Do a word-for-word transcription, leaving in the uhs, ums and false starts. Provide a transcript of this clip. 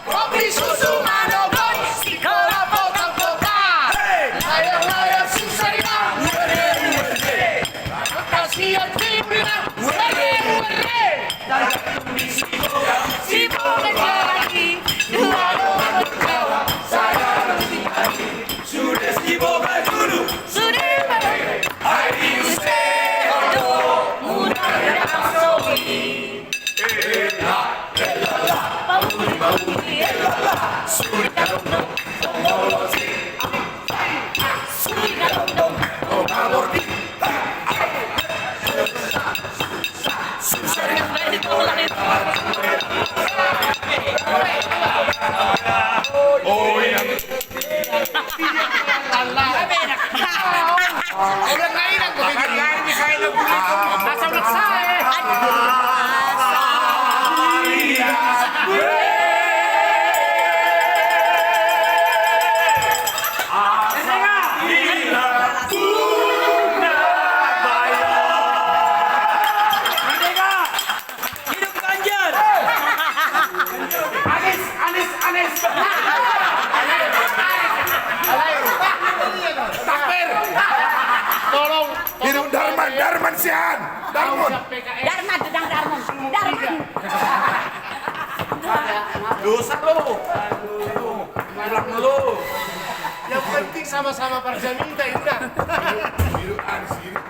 Kopi susu manogot, sikola potang-potang. Layang-layang susah hilang. Kasihan si Bina, were, were. Si Boga jadi dua orang berkawan, saya harus tinggal. Sudah si Boga dulu, sudah. Hari Sehodo, mudah ya, Pak Soli. Hidup Banjar. Anies, Anies, Anies. Takbir. Tolong. Hidup Darman, Darman Siahaan. Darman. Darman, Darman. Darman. Dosa lo. Pulang lo. Yang penting sama-sama parjaminta, Indra. Hidup Anies, hidup